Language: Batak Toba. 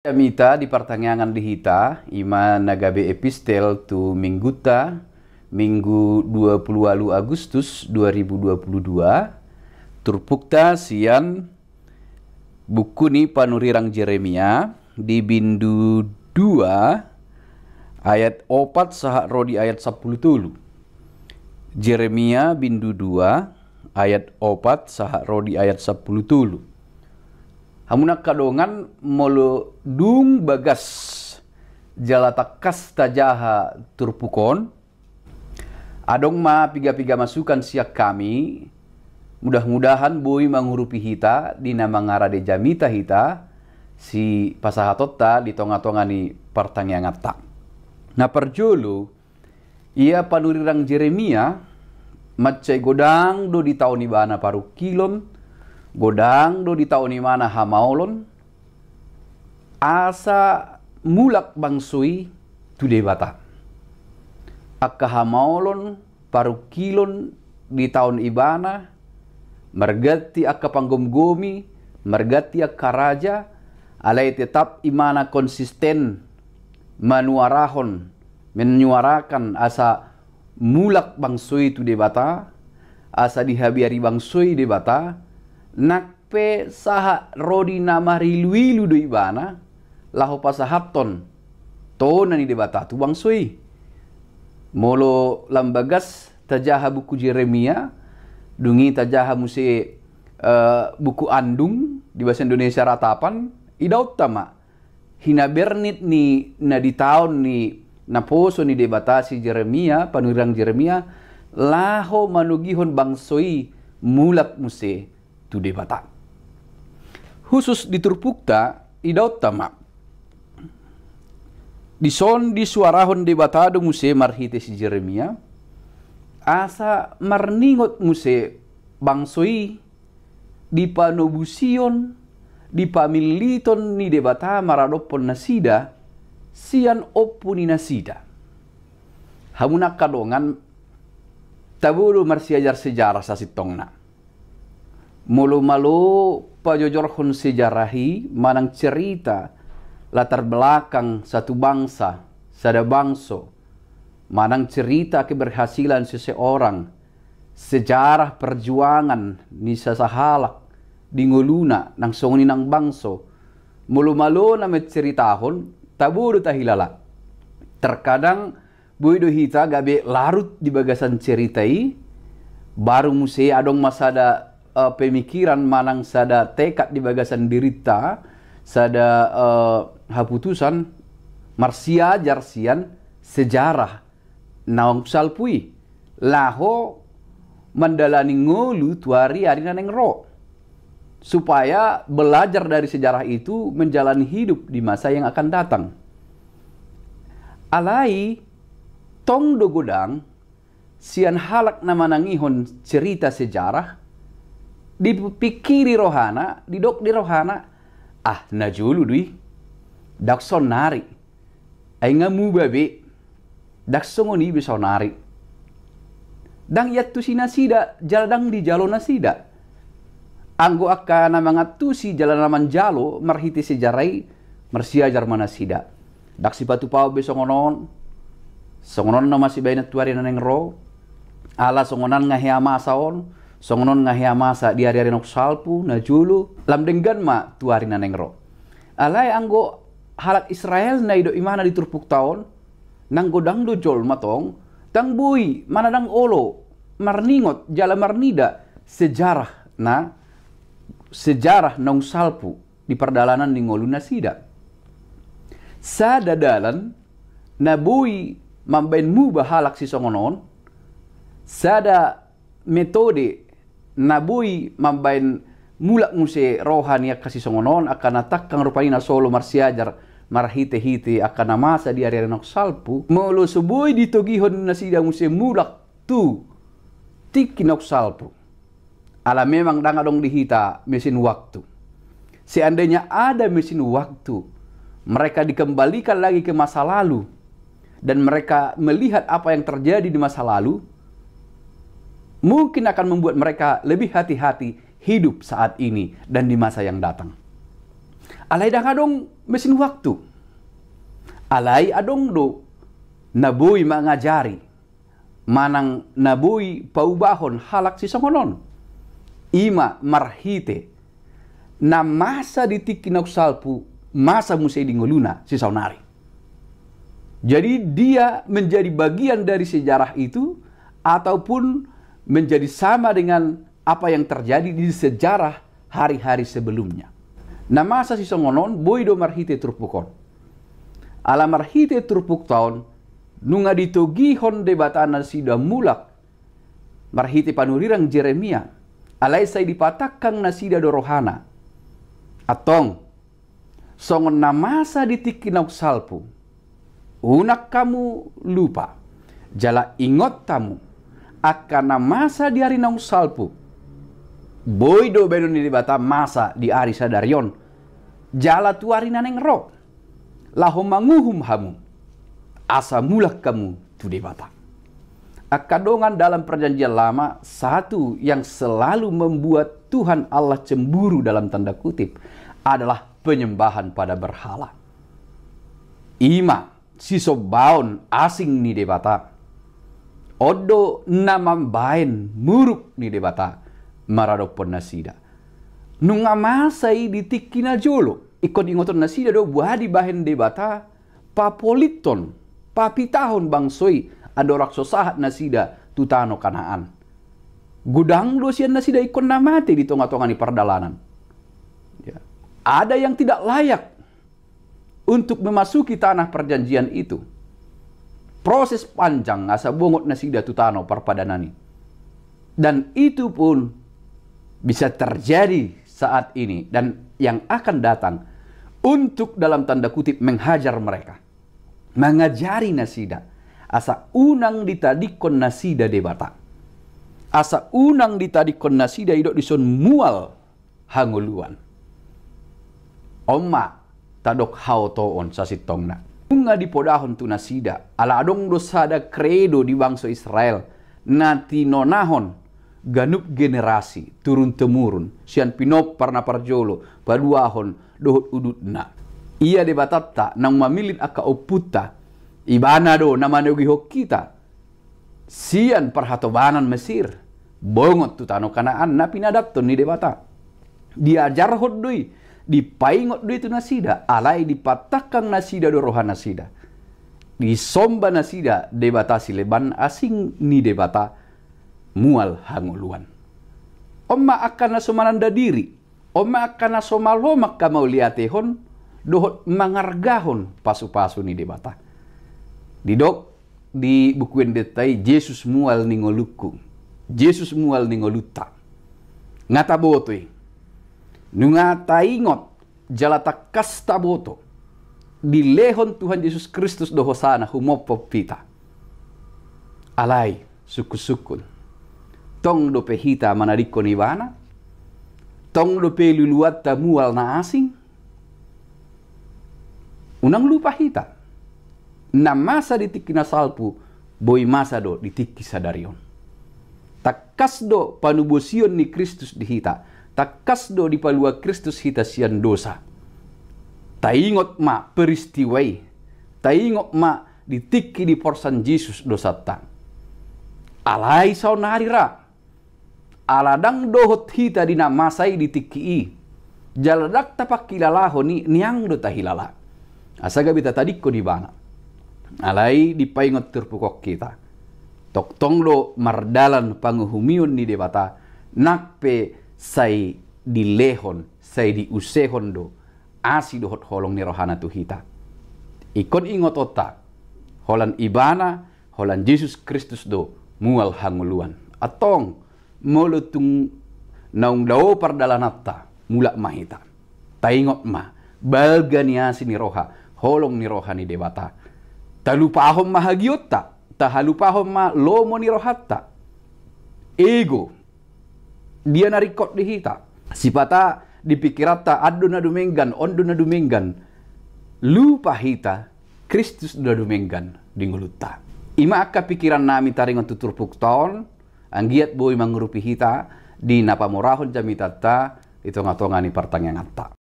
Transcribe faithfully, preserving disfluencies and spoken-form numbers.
Jamita di partangiangan di hita, i ma na gabe epistel tu Mingguta, Minggu dua puluh ualu Agustus dua ribu dua puluh dua. Turpukta sian buku ni panurirang Jeremia di bindu dua ayat opat sahat ro di ayat sampulu tolu. Jeremia bindu dua ayat opat sahat ro di ayat sampulu tolu. Hamu angka dongan, molo dung bagas jala tangkas tajaha turpuk on, adong ma piga-piga masukan sian hami. Mudah-mudahan boi mangurupi hita di na mangarade jamita hita sipasahatonta di tonga-tonga ni partangianganta. Na parjolo, ia panurirang Jeremia mansai godang do ditaon ibana parungkilon, godang do ditaon ibana hamaolon, asa mulak bangso i tu Debata. Angka hamaolon, parungkilon ditaon ibana, marganti angka panggomgomi, marganti angka raja, alai tetap ibana konsisten manuarahon, menyuarakan asa mulak bangso i tu Debata, asa dihabiari bangso i Debata, nang pe sahat ro di na marilu-ilu do ibana, laho pasahathon tona ni Debata tu bangso i. Molo lam bagas tajaha buku Jeremia, dung i tajaha muse, eh, buku Andung di bahasa Indonesia Ratapan, idaonta ma hinabernit ni na ditaon ni naposo ni Debata si Jeremia, panurirang Jeremia, laho manogihon bangso i mulak muse tu Debata. Husus di turpukta, idaonta ma, dison disuarahon Debata do muse marhite si Jeremia, asa marningot muse bangso i di panobusion, di pamilliton ni Debata maradophon nasida sian ompu ni nasida. Hamu angka dongan, tabo do marsiajar sejarah sasintongna. Molo malo pajojorhon sejarah i manang cerita latar belakang satu bangsa, sada bangso, manang cerita keberhasilan seseorang, sejarah perjuangan ni sasahalak di ngoluna nang songon i nang bangso, molo malo na menceritahon, tabo do tahilala. Terkadang boi do hita gabe larut di bagasan cerita i, baru muse adong ma sada, eh, pemikiran manang sada tekad di bagasan dirinta, sada, eh, haputusan marsiajar sian sejarah naung salpu i, laho mandalani ngolu tu ari-ari na naeng ro, supaya belajar dari sejarah itu menjalani hidup di masa yang akan datang. Alai tong do godang sian halak na manangihon cerita sejarah, dipikiri rohana, didok di rohana, ah, na jolo do i, ndang saonari. Ai nga muba be, ndang songon i be saonari. Ndang iantusi nasida, jala ndang dijalo nasida. Anggo angka na mangantusi jala na manjalo marhite sejarah i, marsiajar ma nasida. Ndang sipatupaon be songon on, songon on nama sibaenon tu ari na naeng ro. Ala songon on nga hea masa on, songon on nga hea masa di ari-ari naung salpu, na jolo, lam denggan ma tu ari na naeng ro. Alai anggo halak Israel na didok ibana di turpukta on, nang godang do jolma tong, ndang boi manang ndang olo marningot jala marnida sejarah na, sejarah naung salpu di pardalanan ni ngolu nasida. Sada dalan na boi mambaen muba halak sisongon on, sada metode na boi mambaen mulak muse roha ni angka sisongon on, angka na tangkang rupani na so olo marsiajar marhite-hite angka na masa di ari-ari naung salpu, molo so boi ditogihon nasida muse mulak tu tingki naung salpu. Ala memang ndang adong di hita mesin waktu. Seandainya ada mesin waktu, mereka dikembalikan lagi ke masa lalu, dan mereka melihat apa yang terjadi di masa lalu, mungkin akan membuat mereka lebih hati-hati hidup saat ini dan di masa yang datang. Alai ndang adong mesin waktu. Alai adong do na boi mangajari manang na boi paubahon halak sisongon on. I ma marhite na masa di tingki naung salpu, masa muse di ngoluna sisaonari. Jadi dia menjadi bagian dari sejarah itu ataupun menjadi sama dengan apa yang terjadi di sejarah hari-hari sebelumnya. Na masa sisongon on boi do marhite turpuk on. Ala marhite turpukta on, nunga ditogihon Debata nasida mulak marhite panurirang Jeremia, alai sai dipatangkang nasida do rohana. Antong, songon na masa di tingki naung salpu, unang hamu lupa, jala ingot hamu, angka na masa di ari naung salpu. Boi do baenon ni Debata masa di ari sadari on, jala tu ari na naeng ro, laho manguhum hamu, asa mulak hamu tu Debata. Angka dongan, dalam Perjanjian Lama, satu yang selalu membuat Tuhan Allah cemburu dalam tanda kutip adalah penyembahan pada berhala. I ma sisombaon asing ni Debata. On do na mambaen muruk ni Debata maradophon nasida. Nunga masa i di tingki na jolo. Ingkon ingoton nasida do boha dibahen Debata papolithon, papitahon bangso i andorang so sahat nasida tu tano Kanaan. Godang do sian nasida ingkon na mate di tonga-tonga ni pardalanan. Ya. Ada yang tidak layak untuk memasuki tanah perjanjian itu. Proses panjang asa bongot nasida tu tano parpadanan i. Dan itu pun bisa terjadi saat ini dan yang akan datang untuk, dalam tanda kutip, menghajar mereka. Mangajari nasida. Asa unang ditadingkon nasida Debata. Asa unang ditadingkon nasida didok dison mual hangoluan. On ma tadok haotoon sasintongna. Nunga dipodahon tu nasida, ala adong do sada kredo di bangso Israel, na tinonahon ganup generasi, turun temurun, sian pinompar na parjolo, paduahon, dohot udutna. Ia Debatanta, naung mamillit angka ompunta, Ibana do na manogihon hita sian parhatobanan Mesir, bongot tu tano Kanaan na pinadathon ni Debata. Diajarhon do i, dipaingot do i tu nasida, alai dipatangkang nasida do rohanasida. Disomba nasida debata sileban asing ni Debata mual hangoluan. On ma angka na so mananda diri, on ma angka na so malo angka mauliatehon dohot mangargahon pasupasu ni Debata. Didok di Buku Endenta i, Jesus mual ni ngolungku, Jesus mual ni ngolunta. Nga taboto i. Nunga taingot jala tangkas taboto, dilehon Tuhan Jesus Kristus do hosana humophop hita. Alai sungkunsungkun, tong dope hita manadingkon Ibana? Tong dope luluanta mual na asing? Unang lupa hita, na masa di tingki na salpu boi masa do di tingki sadari on. Tangkas do panubosion ni Kristus di hita, tangkas do dipalua Kristus hita sian dosa. Taingot ma peristiwa i, taingot ma di tingki diporsan Jesus dosanta. Alai saonari ra, ala ndang dohot hita di na masa i di tingki i, jala ndang tapangkilalahon i, niang do tahilala. Asa gabe tatadingkon Ibana. Alai dipaingot turpuk on hita, tongtong do mardalan panguhumion ni Debata, nang pe sai dilehon, sai diusehon do asi dohot holong ni rohana tu hita. Ingkon ingotonta, holan Ibana, holan Jesus Kristus do mual hangoluan. Antong, molo tung naung dao pardalananta, mulak ma hita. Taingot ma, balga ni asi ni roha, holong ni roha ni Debata. Talupahon ma hagionta, tahalupahon ma lomo ni rohanta. Ego, dia na ringkot di hita. Sipata di pikiranta, an do na dumenggan, on do na dumenggan. Lupa hita, Kristus do na dumenggan di ngolunta. I ma angka pikiran nami taringot tu turpukta on, anggiat boi mangurupi hita di na pamorahon jamitanta di tongatonga ni partangianganta.